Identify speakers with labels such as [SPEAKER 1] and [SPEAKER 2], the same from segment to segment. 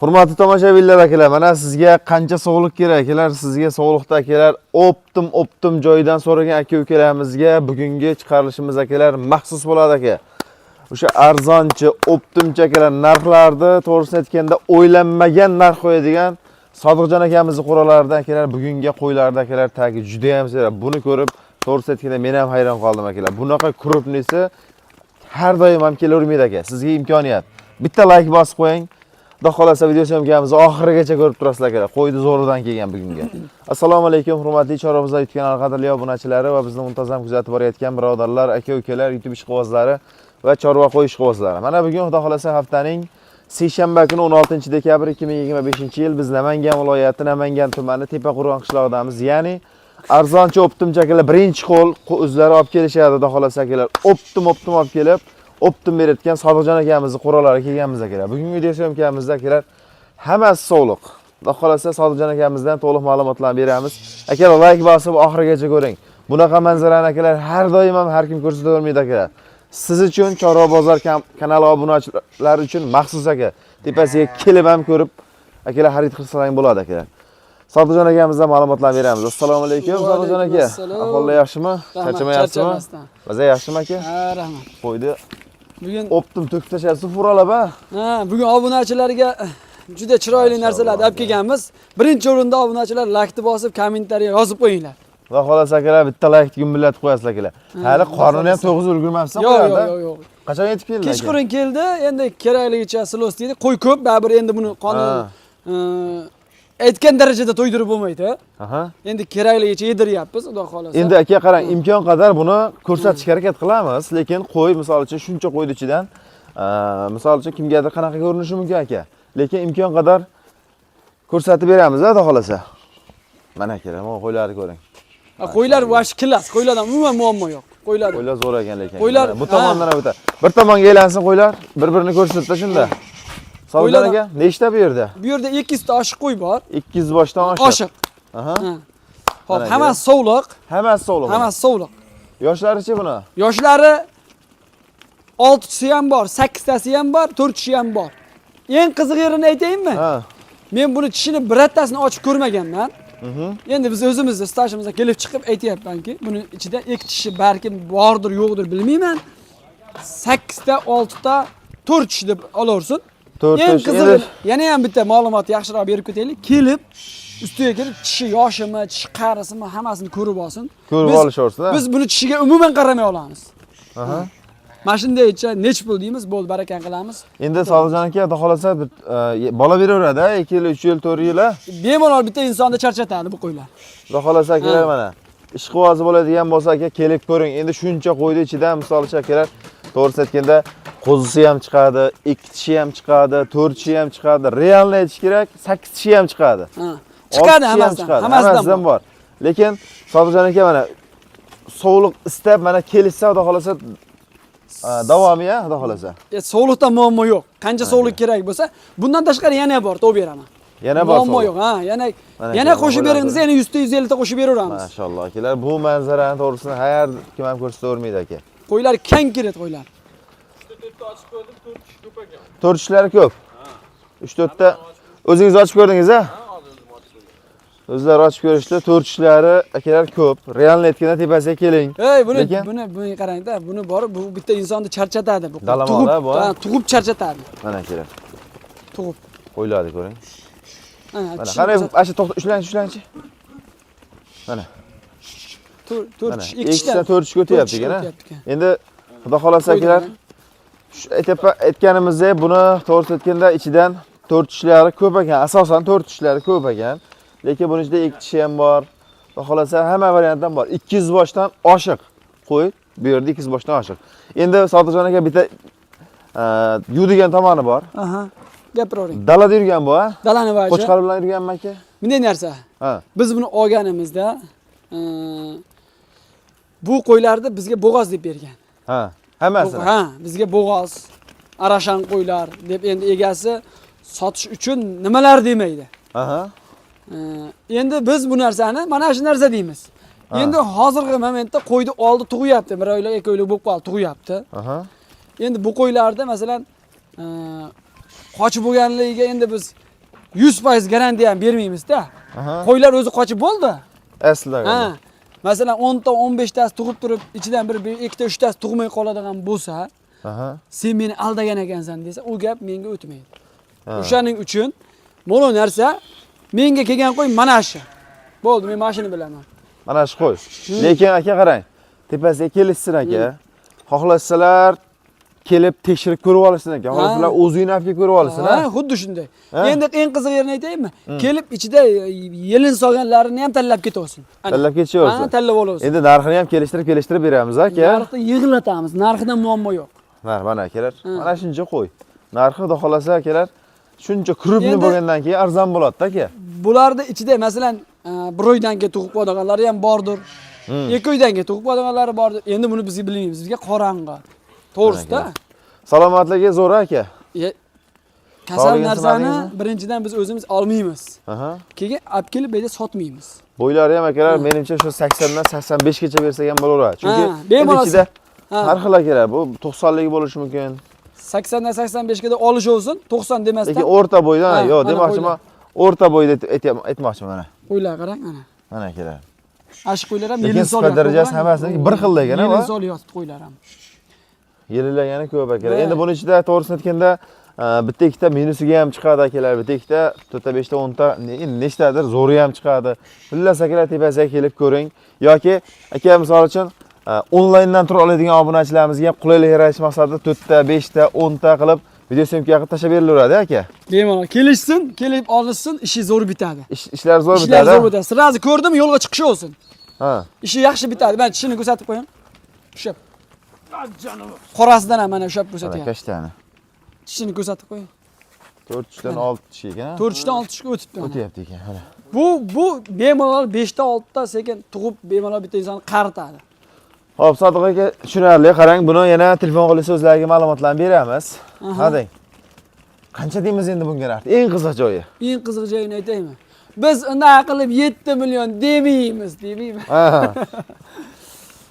[SPEAKER 1] Hurmatli tomoshabinlar, akalar, mana sizga qancha sog'liq kerak, akalar, sizga sog'liqda, akalar, оптом оптом joyidan so'ragan aka ukalarimizga bugungi chiqarilishimiz, akalar, maxsus bo'ladi, aka. O'sha arzonchi, оптом chi, akalar, narxlarni to'g'risini aytganda o'ylanmagan narx qo'yadigan Sodiqjon akamizni qo'ralaridan, akalar, bugungi qo'ylarda, akalar, tagi juda ham serak. Buni ko'rib, to'g'risini aytganda men ham hayron qoldim, akalar. Bunaqa крупный si har doim ham kelavermaydi, aka. Sizga imkoniyat. Bitta like bosib qo'ying. Xudo xohlasa, video съёмка mizni oxirigacha ko'rib turasizlar, akalar. Qo'yni zo'ridan kelgan bugungi. Assalomu alaykum, hurmatli Chorva YouTube kanali qadrli obunachilari va bizni muntazam kuzatib borayotgan birodarlar, aka ukalar, YouTube ishqibozlari va chorva qo'y ishqibozlari. Mana bugun, Xudo xohlasa, haftaning seshanba kuni, 16 dekabr 2025-yil, biz Namangan viloyati, Namangan tumani, Tepaqo'rg'on qishlog'idamiz. Ya'ni arzonchi, оптом chi, akalar, birinchi qo'l o'zlari olib kelishadi, Xudo xohlasa, akalar. Оптом оптом olib kelib, оптом berayotgan Sodiqjon akamizni qo'ralariga kelganmiz, akalar. Bugungi video съёмка mizda, akalar, hammasi sog'liq. Xudo xohlasa, Sodiqjon akamizdan to'liq ma'lumotlarni beramiz. Akalar, like bosib oxirigacha ko'ring. Bunaqa manzarani, akalar, har doim ham har kim ko'rsatavermaydi, akalar. Siz uchun, Chorva bozor kanali obunachilari uchun maxsus, aka. Tepasiga kelib ham ko'rib, akalar, xarid qilsalaring bo'ladi, akalar. Sodiqjon akamizdan ma'lumotlar beramiz. Assalomu alaykum,
[SPEAKER 2] Va
[SPEAKER 1] Sodiqjon
[SPEAKER 2] alaykum
[SPEAKER 1] aka.
[SPEAKER 2] Assalom.
[SPEAKER 1] Ahvollar yaxshimi?
[SPEAKER 2] Rahmat,
[SPEAKER 1] Charchamayapsizmi?
[SPEAKER 2] charchamasdan.
[SPEAKER 1] Maza yaxshimi, aka?
[SPEAKER 2] Ha, rahmat.
[SPEAKER 1] Qo'yni
[SPEAKER 2] Bugun
[SPEAKER 1] оптом to'kib tashlabsiz furalab, ha?
[SPEAKER 2] Ha, bugun obunachilarga juda chiroyli narsalarni olib kelganmiz. Birinchi o'rinda, obunachilar, laykni bosib, kommentariya yozib qo'yinglar.
[SPEAKER 1] Xudo xohlasa, akalar, bitta layk gumbillatib qo'yasizlar, akalar. Hali qornini ham to'g'izib ulgurmabsan
[SPEAKER 2] Yo'q,
[SPEAKER 1] qo'ylarda.
[SPEAKER 2] yo'q, yo'q, yo'q.
[SPEAKER 1] Qachon yetib keldi, aka?
[SPEAKER 2] Kechqurun keldi, endi kerakligicha silos deydi. Qo'y ko'p, baribir endi buni qoni aytgan darajada to'ydirib bo'lmaydi. Endi kerakligicha yediryapmiz, Xudo xohlasa.
[SPEAKER 1] Endi, aka, qarang, imkon qadar buni ko'rsatishga harakat qilamiz, lekin qo'y, misol uchun, shuncha qo'yni ichidan, misol uchun, kimgadir qanaqa ko'rinishi mumkin, aka. Lekin imkon qadar ko'rsatib beramiz, xudo xohlasa. Mana, akalar, mana qo'ylarni ko'ring.
[SPEAKER 2] Ha, qo'ylar вообще класс, qo'ylardan umuman muammo yo'q. Qo'ylar.
[SPEAKER 1] Qo'ylar zo'r ekan lekin.
[SPEAKER 2] Qo'ylar-
[SPEAKER 1] Mana bu tomondan ham o'ta. Bir tomonga aylansin qo'ylar, bir-birini ko'rsatsa shunda. Sodiqjon aka, nechta bu yerda?
[SPEAKER 2] Bu yerda 200 ta oshiq qo'y bor.
[SPEAKER 1] 200 boshdan oshiq.
[SPEAKER 2] Oshiq.
[SPEAKER 1] Aha.
[SPEAKER 2] Ha. Xo'p,
[SPEAKER 1] Mana.
[SPEAKER 2] Hammasi sovliq,
[SPEAKER 1] Hammasi sog'liq.
[SPEAKER 2] Hammasi sovliq.
[SPEAKER 1] Yoshlarichi buni?
[SPEAKER 2] Yoshlari 6tasi ham bor, 8tasi ham bor, 4tishi ham bor. Eng qiziq yerini aytayinmi?
[SPEAKER 1] Ha.
[SPEAKER 2] Men buni tishini birortasini ochib ko'rmaganman. Endi biz o'zimizni stajimizdan kelib chiqib aytyapmanki, buni ichida ikki tishi balkim bordir, yo'qdir, bilmayman. 8 ta, 6 ta, 4 tish deb olaversin.
[SPEAKER 1] 4
[SPEAKER 2] Eng
[SPEAKER 1] tish.
[SPEAKER 2] qizig'i
[SPEAKER 1] Endi
[SPEAKER 2] yana ham bitta ma'lumot yaxshiroq berib ketaylik. Kelib, ustiga kelib, tishi yoshimi, tishi qarisimi, hammasini ko'rib olsin.
[SPEAKER 1] Ko'rib olishaversin, ha?
[SPEAKER 2] Biz buni tishiga umuman qaramay olamiz. Mana shundaycha nech pul deymiz, bo'ldi, barakan qilamiz.
[SPEAKER 1] Endi, Sodiqjon aka, xudo xohlasa, bir bola beraveradi, 2 yil, 3 yil, 4 yil, ha?
[SPEAKER 2] Bemalol bitta insonni charchatadi bu qo'ylar.
[SPEAKER 1] Xudo xohlasa, akalar, mana ishqibozi bo'ladigan bo'lsa, aka, kelib ko'ring. Endi shuncha qo'yni ichidan, misol uchun, akalar, to'g'risini aytganda, qo'zisi ham chiqadi, ikki tishi ham chiqadi, to'rt tishi ham chiqadi. Реально aytish kerak, sakkiz tishi ham chiqadi.
[SPEAKER 2] Ha. Chiqadi
[SPEAKER 1] Olti tishi ham
[SPEAKER 2] hammasidan.
[SPEAKER 1] chiqadi.
[SPEAKER 2] Hammasidan
[SPEAKER 1] Hammasidan
[SPEAKER 2] bor.
[SPEAKER 1] bor. Lekin Sodiqjon aka, mana sovliq istab mana kelishsa, Xudo xohlasa, davomi, ya, Xudo xohlasa.
[SPEAKER 2] Sovliqdan muammo yo'q. Qancha sovliq kerak bo'lsa, bundan tashqari yana bor, topib beraman.
[SPEAKER 1] Yana bor
[SPEAKER 2] Muammo
[SPEAKER 1] sovliq.
[SPEAKER 2] yo'q, ha, yana
[SPEAKER 1] Mana
[SPEAKER 2] yana
[SPEAKER 1] aka,
[SPEAKER 2] qo'shib
[SPEAKER 1] bo'ladi.
[SPEAKER 2] bering desa, yana 100 ta, 150 ta qo'shib beraveramiz.
[SPEAKER 1] Mashalloh, akalar, bu manzarani to'g'risini har kim ham ko'rsatavermaydi, aka.
[SPEAKER 2] Qo'ylar kang keladi, qo'ylar.
[SPEAKER 1] To'rt tishlari ko'p. 3-4 ta o'zingiz ochib ko'rdingiz, a? O'zlari ochib ko'rishdi. To'rt tishlari, akalar, ko'p. Реально aytganda, tepasiga keling.
[SPEAKER 2] Ey, buni
[SPEAKER 1] Lekin-
[SPEAKER 2] buni qarang-da, buni borib bu bitta insonni charchatadi bu.
[SPEAKER 1] Dalamol,
[SPEAKER 2] Tug'ib,
[SPEAKER 1] ha, bu, ha?
[SPEAKER 2] ha, tug'ib charchatadi.
[SPEAKER 1] Mana, akalar.
[SPEAKER 2] Tug'ib.
[SPEAKER 1] Qo'ylarni ko'ring.
[SPEAKER 2] Ha,
[SPEAKER 1] Mana
[SPEAKER 2] tishini
[SPEAKER 1] qarang,
[SPEAKER 2] ko'rsat-
[SPEAKER 1] ana shu to'xta, ushlangchi, ushlangchi. Mana.
[SPEAKER 2] To'rt
[SPEAKER 1] Mana
[SPEAKER 2] tish,
[SPEAKER 1] ikki
[SPEAKER 2] ikki
[SPEAKER 1] tishdan
[SPEAKER 2] tishdan
[SPEAKER 1] to'rt tishga o'tyapti
[SPEAKER 2] tish
[SPEAKER 1] ekan, ha?
[SPEAKER 2] o'tyapti ekan.
[SPEAKER 1] Endi Xudo xohlasa,
[SPEAKER 2] Qo'ydi
[SPEAKER 1] akalar,
[SPEAKER 2] mana.
[SPEAKER 1] Shu aytganimizdek, buni to'g'risi aytganda ichidan to'rt tishlari ko'p ekan. Asosan to'rt tishlari ko'p ekan. Lekin buni ichida ikki tishi ham bor. Xudo xohlasa, hamma variantdan bor. 200 boshdan oshiq qo'y, bu yerda 200 boshdan oshiq. Endi, Sodiqjon aka, bitta yuvdigan tomoni bor.
[SPEAKER 2] Aha. Gapiravering.
[SPEAKER 1] Dalada yurgan bu, ha?
[SPEAKER 2] Dalani vaji.
[SPEAKER 1] Qo'chqor bilan yurganmi, aka?
[SPEAKER 2] Bunday narsa.
[SPEAKER 1] Ha.
[SPEAKER 2] Biz buni olganimizda bu qo'ylarni bizga bo'g'oz deb bergan.
[SPEAKER 1] Ha. Hammasini.
[SPEAKER 2] Ha, bizga bo'g'oz, arashan qo'ylar deb endi egasi sotish uchun nimalar demaydi.
[SPEAKER 1] Aha.
[SPEAKER 2] Endi biz bu narsani mana shu narsa deymiz.
[SPEAKER 1] Ha.
[SPEAKER 2] Endi hozirgi momentda qo'yni oldi tug'yapti. Bir oylik, 2 oylik bo'lib qoldi, tug'yapti.
[SPEAKER 1] Aha.
[SPEAKER 2] Endi bu qo'ylarda masalan, Qochib bo'lganligiga endi biz 100% garantiya ham bermaymiz-da.
[SPEAKER 1] Aha.
[SPEAKER 2] Qo'ylar o'zi qochib bo'ldi.
[SPEAKER 1] Aslida.
[SPEAKER 2] Ha. Masalan, 10 ta, 15 tasi tug'ib turib, ichidan bir ikkita, uchtasi tug'may qoladigan bo'lsa,
[SPEAKER 1] Aha.
[SPEAKER 2] sen meni aldagan ekansan desa, u gap menga o'tmaydi.
[SPEAKER 1] Ha.
[SPEAKER 2] O'shaning uchun mana narsa menga kelgan qo'y mana shu. Bo'ldi, men mana shuni bilaman.
[SPEAKER 1] Mana shu qo'y. Lekin aka qarang, tepasiga kelishsin aka. Xohlasalar kelib tekshirib ko'rib olishsin aka. Xohlasalar o'zingni olib kelib ko'rib olishsin,
[SPEAKER 2] Ha,
[SPEAKER 1] ha.
[SPEAKER 2] xuddi shunday.
[SPEAKER 1] Ha.
[SPEAKER 2] Endi eng qiziq yerini aytaymi? Kelib ichida yelin solganlarini ham tanlab ketaversin. Ana.
[SPEAKER 1] Tanlab ketishaversin.
[SPEAKER 2] Ha, tanlab olaversin.
[SPEAKER 1] Endi narxini ham kelishtirib kelishtirib beramiz aka.
[SPEAKER 2] Narxni yig'latamiz. Narxida muammo yo'q.
[SPEAKER 1] Mana mana akalar, mana shuncha qo'y. Narxi xudo xolasa akalar, shuncha krupni
[SPEAKER 2] Endi-
[SPEAKER 1] bo'lgandan keyin arzon bo'ladi aka.
[SPEAKER 2] Bularni ichida masalan, bir oydan keyin tug'ib qo'yadiganlari ham bordir. 2 oydan keyin tug'ib qo'yadiganlari bordir. Endi buni biz bilmaymiz. Bizga qorong'i. To'g'risida.
[SPEAKER 1] Salomatligi zo'r aka.
[SPEAKER 2] Kasal
[SPEAKER 1] Sog'ligini
[SPEAKER 2] narsani
[SPEAKER 1] sinadingizmi?
[SPEAKER 2] birinchidan biz o'zimiz olmaymiz.
[SPEAKER 1] Aha.
[SPEAKER 2] Keyin olib kelib bu yerda sotmaymiz.
[SPEAKER 1] Bo'ylari ham akalar, menimcha shu 80 dan 85 gacha bersak ham bo'laveradi. Chunki
[SPEAKER 2] Ha, bemalol
[SPEAKER 1] endi ichida
[SPEAKER 2] Ha.
[SPEAKER 1] har xil akalar, bu 90 ligi bo'lishi mumkin.
[SPEAKER 2] 80 dan 85 gacha olishovsin, 90 demasdan.
[SPEAKER 1] Lekin o'rta bo'ydan,
[SPEAKER 2] Ha,
[SPEAKER 1] yo'q
[SPEAKER 2] mana
[SPEAKER 1] demoqchiman, o'rta bo'yda aytmoqchiman mana.
[SPEAKER 2] Qo'ylar qarang mana.
[SPEAKER 1] Mana akalar.
[SPEAKER 2] Ana shu qo'ylar ham
[SPEAKER 1] Lekin
[SPEAKER 2] yelin
[SPEAKER 1] sifat
[SPEAKER 2] solyapti.
[SPEAKER 1] darajasi hammasiniki bir xil ekan, ha,
[SPEAKER 2] Yelin
[SPEAKER 1] bu?
[SPEAKER 2] solyapti qo'ylar ham.
[SPEAKER 1] Yelilagani ko'p akalar.
[SPEAKER 2] Va-
[SPEAKER 1] Endi buni ichida to'g'risini aytganda, bitta ikkita minusiga ham chiqadi akalar, bitta ikkita, to'rtta, beshta, o'nta, endi nechtadir zo'ri ham chiqadi. Xullas akalar, tepasiga kelib ko'ring yoki aka misol uchun onlayndan tura oladigan obunachilarimizga ham qulaylik yaratish maqsadida 4ta, 5ta, 10ta qilib video syomka qilib tashlab berilaveradi aka.
[SPEAKER 2] Bemalol kelishsin, kelib olishsin, ishi zo'r bitadi.
[SPEAKER 1] Ishlar zo'r
[SPEAKER 2] Ishlar
[SPEAKER 1] bitadi.
[SPEAKER 2] zo'r bitadi. Sразу ko'rdim, yo'lga chiqishi olsin.
[SPEAKER 1] Ha.
[SPEAKER 2] Ishi yaxshi bitadi. Men tishini ko'rsatib qo'ying. Ushlab. Qorasidan ham mana ushlab
[SPEAKER 1] Mana
[SPEAKER 2] ko'rsatyapti.
[SPEAKER 1] kashtani.
[SPEAKER 2] Tishini ko'rsatib qo'ying.
[SPEAKER 1] 4 tishdan 6 tish ekan. ha?
[SPEAKER 2] 4 tishdan 6 tishga o'tibdi. Mana.
[SPEAKER 1] O'tyapti ekan, mana.
[SPEAKER 2] Bu bemalol 5 ta 6 ta sekin tug'ib bemalol bitta insonni qaritadi.
[SPEAKER 1] Xo'p, Sodiq aka, tushunarli. Qarang, buni yana telefon qilib so'zlarga ma'lumotlarni beramiz. Ha deng. Qancha deymiz endi bunga narx? Eng qiziq joyi.
[SPEAKER 2] Eng qiziq joyini aytaymi? Biz unday qilib 7 million demaymiz, demaymiz.
[SPEAKER 1] Ha.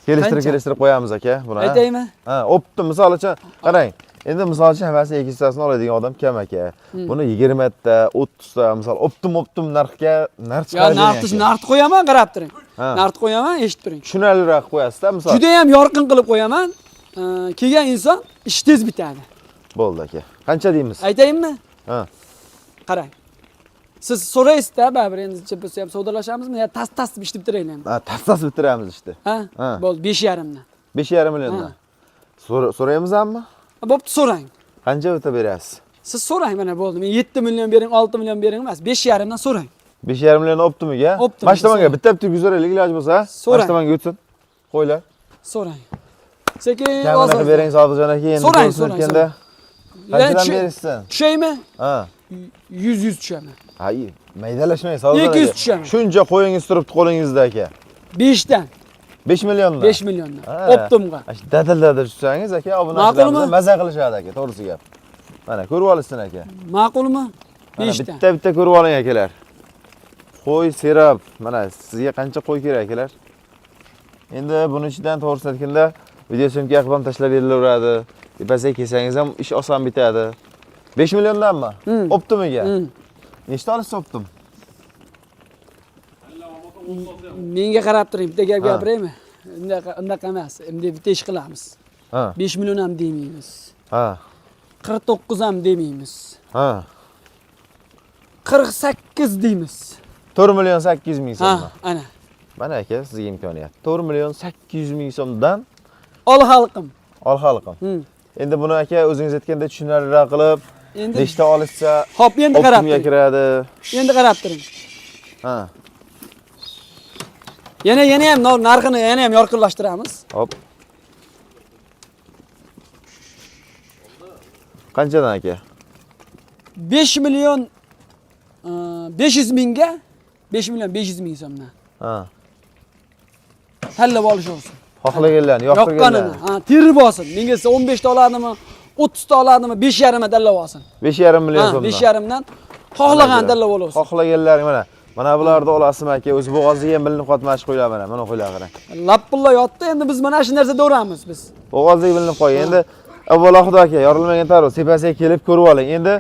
[SPEAKER 1] Kelishtirib
[SPEAKER 2] Qancha?
[SPEAKER 1] kelishtirib qo'yamiz aka buni. ha?
[SPEAKER 2] Aytaymi?
[SPEAKER 1] Ha, opti misol uchun qarang. Endi misol uchun hammasi ikkitasini oladigan odam kam aka. Buni 20 ta, 30 ta misol optim narxga narx
[SPEAKER 2] Ya
[SPEAKER 1] chiqarib bering
[SPEAKER 2] narxni
[SPEAKER 1] aka.
[SPEAKER 2] narx qo'yaman, qarab turing.
[SPEAKER 1] Ha.
[SPEAKER 2] Narx qo'yaman, eshitib turing.
[SPEAKER 1] Tushunarliroq qo'yasiz-da misol.
[SPEAKER 2] Juda ham yorqin qilib qo'yaman. Kelgan inson ish tez bitadi.
[SPEAKER 1] Bo'ldi aka. Qancha deymiz?
[SPEAKER 2] Aytayinmi?
[SPEAKER 1] Ha.
[SPEAKER 2] Qarang. Siz so'raysiz-da, baribir endi biz ham savdolashamizmi? Ya tas-tas deb ishni bitiraylikmi?
[SPEAKER 1] Ha, tas-tas bitiramiz ishni.
[SPEAKER 2] Ha?
[SPEAKER 1] Ha.
[SPEAKER 2] Bo'ldi, 5.5 dan.
[SPEAKER 1] 5.5 milliondan. So'raymizmi?
[SPEAKER 2] Ha, bo'pti, so'rang.
[SPEAKER 1] Qancha o'ta berasiz?
[SPEAKER 2] Siz so'rang mana bo'ldi. Men 7 million bering, 6 million bering emas, 5.5 dan so'rang.
[SPEAKER 1] 5.5 million optimiga?
[SPEAKER 2] Optimiga,
[SPEAKER 1] Mana shu tomonga
[SPEAKER 2] so'rang.
[SPEAKER 1] bitta bitta yuzaraylik iloji bo'lsa. Mana
[SPEAKER 2] So'rang.
[SPEAKER 1] shu tomonga o'tsin. Qo'ylar.
[SPEAKER 2] So'rang. Sekin
[SPEAKER 1] Kamini
[SPEAKER 2] ozor.
[SPEAKER 1] qilib bering Sodiqjon aka endi
[SPEAKER 2] So'rang,
[SPEAKER 1] to'g'risini
[SPEAKER 2] so'rang,
[SPEAKER 1] aytganda. Qanchadan berishsin?
[SPEAKER 2] Tushaymi?
[SPEAKER 1] Ha.
[SPEAKER 2] 100 100 tushaman.
[SPEAKER 1] Ha, maydalashmang Sodiqjon aka.
[SPEAKER 2] 200 tushaman.
[SPEAKER 1] Shuncha qo'yingiz turibdi qo'lingizda aka.
[SPEAKER 2] 5 dan,
[SPEAKER 1] 5 milliondan.
[SPEAKER 2] 5 milliondan.
[SPEAKER 1] Ha.
[SPEAKER 2] Optimga.
[SPEAKER 1] Shu dadil dadil tushsangiz aka obunachilarimiz
[SPEAKER 2] Ma'qulmi?
[SPEAKER 1] maza qilishadi aka, to'g'risi gap. Mana ko'rib olishsin aka.
[SPEAKER 2] Ma'qulmi?
[SPEAKER 1] Mana
[SPEAKER 2] 5 dan.
[SPEAKER 1] bitta bitta ko'rib oling akalar. Qo'y serab. Mana sizga qancha qo'y kerak akalar? Endi buni ichidan to'g'risini aytganda video syomka qilib ham tashlab berilaveradi. Tepasiga kelsangiz ham ish oson bitadi. 5 milliondanmi? Optimiga. Nechta olasiz optim?
[SPEAKER 2] Menga qarab turing, bitta gap
[SPEAKER 1] Ha.
[SPEAKER 2] gapiraymi? Undaqa emas. Endi bitta ish qilamiz.
[SPEAKER 1] Ha.
[SPEAKER 2] 5 million ham demaymiz.
[SPEAKER 1] Ha.
[SPEAKER 2] 49 ham demaymiz.
[SPEAKER 1] Ha.
[SPEAKER 2] 48 deymiz.
[SPEAKER 1] 4 million 800 ming
[SPEAKER 2] Ha,
[SPEAKER 1] so'mdan.
[SPEAKER 2] ana.
[SPEAKER 1] Mana aka sizga imkoniyat. 4 million 800 ming so'mdan
[SPEAKER 2] Ol xalqim.
[SPEAKER 1] ol xalqim. Endi buni aka o'zingiz aytganda tushunarliroq qilib,
[SPEAKER 2] Endi
[SPEAKER 1] nechta olishsa
[SPEAKER 2] Xo'p, endi qarab
[SPEAKER 1] optimga
[SPEAKER 2] turing.
[SPEAKER 1] kiradi.
[SPEAKER 2] Endi qarab turing.
[SPEAKER 1] Ha.
[SPEAKER 2] Yana ham narxini yana ham yorqinlashtiramiz.
[SPEAKER 1] Hop. Qanchadan aka?
[SPEAKER 2] 5 million 500 mingga 5 million 500 ming so'mdan.
[SPEAKER 1] Ha.
[SPEAKER 2] Tanlab olish olsin.
[SPEAKER 1] Xohlaganlarni,
[SPEAKER 2] Yoqqanini,
[SPEAKER 1] yoqtirganlarni.
[SPEAKER 2] ha, terib olsin. Menga desa 15 ta oladimi, 30 ta oladimi, 5.5 tanlab olsin.
[SPEAKER 1] 5.5 million
[SPEAKER 2] Ha,
[SPEAKER 1] so'mdan.
[SPEAKER 2] 5.5 dan xohlagan tanlab olsin.
[SPEAKER 1] Xohlaganlaring mana. Mana bularni olasizmi aka? O'zi bo'g'oziga ham bilinib qotmash qo'ylar mana. Mana qo'ylar qarang.
[SPEAKER 2] Lapilla yotdi, endi biz mana shu narsa do'ramiz biz.
[SPEAKER 1] Bo'g'oziga bilinib qolgan. Endi Avvalo xudo aka, yorilmagan tarvuz tepasiga kelib ko'rib oling. Endi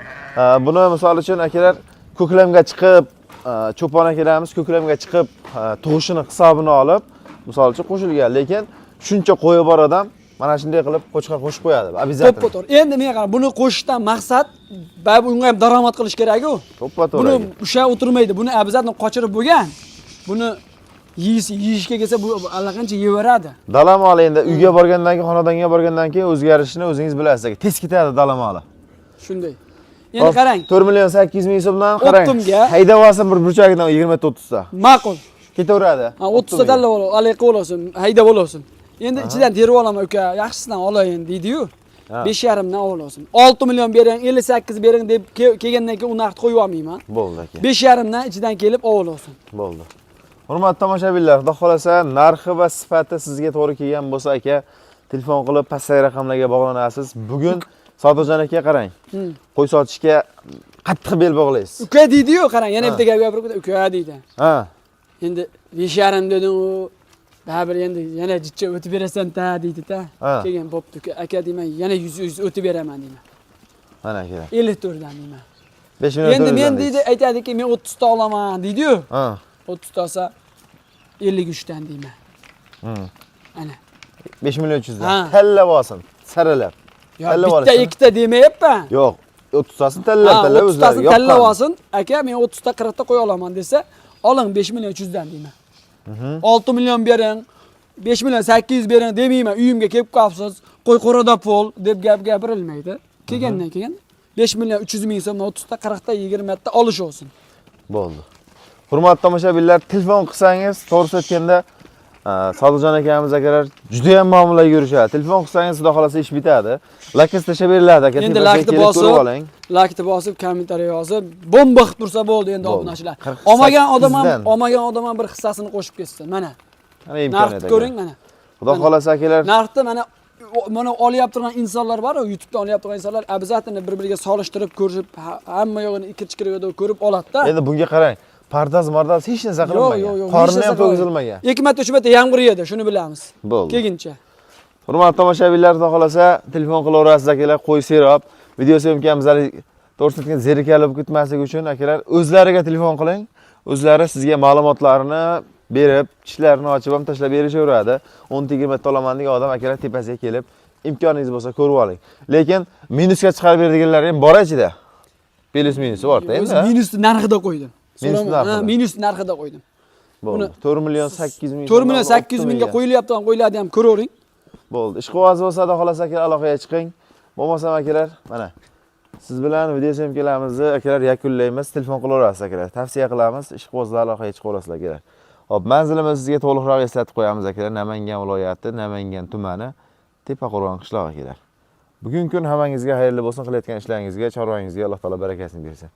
[SPEAKER 1] buni misol uchun akalar ko'klamga chiqib, cho'pon akalarimiz ko'klamga chiqib, tug'ishini hisobini olib, misol uchun qo'shilgan, lekin shuncha qo'yi bor odam mana shunday qilib qo'chqor qo'shib qo'yadi. Обязательно.
[SPEAKER 2] To'ppa to'g'ri. Endi men qarang, buni qo'shishdan maqsad baribir unga ham daromad qilish kerak-ku.
[SPEAKER 1] To'ppa to'g'ri.
[SPEAKER 2] Buni
[SPEAKER 1] Aka.
[SPEAKER 2] ushlab o'tirmaydi. Buni обязательно qochirib bo'lgan. Buni yeyishga kelsa bu allaqancha yeyaveradi.
[SPEAKER 1] Dala moli endi uyga borgandan keyin, xonadonga borgandan keyin o'zgarishini o'zingiz bilasiz aka. Tez ketadi dala moli.
[SPEAKER 2] Shunday. Endi qarang,
[SPEAKER 1] 4 million 800 ming so'mdan qarang.
[SPEAKER 2] Optimga.
[SPEAKER 1] Haydab olsin bir burchagidan 20 ta 30 ta.
[SPEAKER 2] Ma'qul.
[SPEAKER 1] Ketaveradi.
[SPEAKER 2] Ha, 30 ta tanlab ol, aloqa olsin, haydab olsin. Endi ichidan terib olaman uka, yaxshisidan olayin deydi-yu.
[SPEAKER 1] Ha.
[SPEAKER 2] 5,5 dan olsin. 6 million bering, 58 bering deb kelgandan keyin u narxni qo'yib olmayman.
[SPEAKER 1] Bo'ldi aka.
[SPEAKER 2] 5,5 dan ichidan kelib olsin.
[SPEAKER 1] Bo'ldi. Hurmatli tomoshabinlar, xudo xolasa narxi va sifati sizga to'g'ri kelgan bo'lsa aka, telefon qilib pastdagi raqamlarga bog'lanasiz. Bugun Sodiqjon aka qarang. Qo'y sotishga qattiq bel bog'laysiz.
[SPEAKER 2] Uka deydi-yu, qarang, yana bitta gap gapirib ketadi, uka deydi.
[SPEAKER 1] Ha.
[SPEAKER 2] Endi 5,5 dedim u baribir endi yana jicha o'tib berasan-ta deydi-ta. Keyin bo'pti uka, aka deyman, yana 100 o'tib beraman deyman.
[SPEAKER 1] Mana akalar.
[SPEAKER 2] 54 dan deyman.
[SPEAKER 1] 5 million
[SPEAKER 2] Endi men
[SPEAKER 1] 400 dan
[SPEAKER 2] deydi,
[SPEAKER 1] deysiz.
[SPEAKER 2] aytadiki, men 30 ta olaman deydi-yu.
[SPEAKER 1] Ha.
[SPEAKER 2] 30 ta olsa 53 dan deyman. Ana.
[SPEAKER 1] 5 million 300 dan.
[SPEAKER 2] Ha.
[SPEAKER 1] Tanlab olsin, saralab.
[SPEAKER 2] Ya
[SPEAKER 1] Tanlab
[SPEAKER 2] bitta
[SPEAKER 1] olishsin.
[SPEAKER 2] ikkita demayapman.
[SPEAKER 1] Yo'q, 30 tasini tanlab,
[SPEAKER 2] Ha,
[SPEAKER 1] tanlab
[SPEAKER 2] 30
[SPEAKER 1] o'zlari.
[SPEAKER 2] tasini tanlab olsin. Aka, men 30 ta 40 ta qo'ya olaman desa, oling 5 million 300 dan deyman. 6 million bering, 5 million 800 bering demayman. Uyimga kelib qolibsiz, qo'y qo'rada pul deb gap gapirilmaydi. Kelgandan keyin 5 million 300 ming so'mdan 30 ta 40 ta 20 ta olish olsin.
[SPEAKER 1] Bo'ldi. Hurmatli tomoshabinlar, telefon qilsangiz, to'g'risi aytganda, Sodiqjon akamiz akalar juda ham muomala yurishadi. Telefon qilsangiz, xudo xolasa ish bitadi. Lakis tashlab beriladi aka.
[SPEAKER 2] Endi
[SPEAKER 1] Tepasiga
[SPEAKER 2] lakni
[SPEAKER 1] kelib ko'rib
[SPEAKER 2] bosib,
[SPEAKER 1] oling.
[SPEAKER 2] Lakni bosib, kommentariy yozib, bomba qilib tursa bo'ldi endi
[SPEAKER 1] Bo'ldi.
[SPEAKER 2] obunachilar.
[SPEAKER 1] 48
[SPEAKER 2] Olmagan odam ham,
[SPEAKER 1] dan.
[SPEAKER 2] olmagan odam ham bir hissasini qo'shib ketsin. Mana.
[SPEAKER 1] Mana imkoniyat
[SPEAKER 2] Narxni
[SPEAKER 1] aka.
[SPEAKER 2] ko'ring mana.
[SPEAKER 1] Xudo xolasa akalar,
[SPEAKER 2] Narxni mana mana olyapti turgan insonlar bor-ku, YouTube'da olyapti turgan insonlar обязательно bir-biriga solishtirib ko'rishib, hamma yo'g'ini ikir-chikir ko'rib oladi-da.
[SPEAKER 1] endi bunga qarang. Pardaz, mardaz hech narsa qilinmagan.
[SPEAKER 2] Yo'q, yo'q,
[SPEAKER 1] Qorni
[SPEAKER 2] hech narsa
[SPEAKER 1] ham to'kizilmagan.
[SPEAKER 2] 2 marta, 3 marta yomg'ir yedi, shuni bilamiz.
[SPEAKER 1] Bo'ldi.
[SPEAKER 2] Kelguncha.
[SPEAKER 1] Hurmatli tomoshabinlar, xudo xolasa telefon qilaverasiz akalar, qo'y serob. Video syomkamiz hali to'g'risini aytganda zerikarli bo'lib ketmasligi uchun akalar o'zlariga telefon qiling. O'zlari sizga ma'lumotlarni berib, tishlarini ochib ham tashlab berishaveradi. 10-20 ta olaman degan odam akalar tepasiga kelib, imkoningiz bo'lsa ko'rib oling. Lekin minusga chiqarib beradiganlar ham bor ichida. Plus minusi bor-da
[SPEAKER 2] O'zi
[SPEAKER 1] endi.
[SPEAKER 2] minus narxida qo'ydim.
[SPEAKER 1] Minus
[SPEAKER 2] So'rama,
[SPEAKER 1] narxida.
[SPEAKER 2] ha, minus narxida qo'ydim.
[SPEAKER 1] Bo'ldi. 4 million 800 ming.
[SPEAKER 2] 4 million 800 mingga qo'yilyapti, qo'yiladi ham ko'ravering.
[SPEAKER 1] Bo'ldi. Ishqiboz bo'lsa da xolasa akalar aloqaga chiqing. Bo'lmasam akalar, mana siz bilan video syomkalarimizni akalar yakunlaymiz. Telefon qilaverasiz akalar. Tavsiya qilamiz, ishqibozlar aloqaga chiqaverasizlar akalar. Xo'p, manzilimizni sizga to'liqroq eslatib qo'yamiz akalar. Namangan viloyati, Namangan tumani, Tepaqo'rg'on qishlog'i akalar. Bugungi kun hammangizga xayrli bo'lsin, qilayotgan ishlaringizga, chorvangizga Alloh taolo barakasini bersin.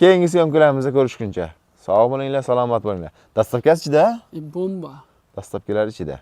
[SPEAKER 1] Keyingi syomkalarimizda ko'rishguncha sog' bo'linglar, salomat bo'linglar. Dastavkasi ichida?
[SPEAKER 2] Bomba.
[SPEAKER 1] Dastavkalar ichida.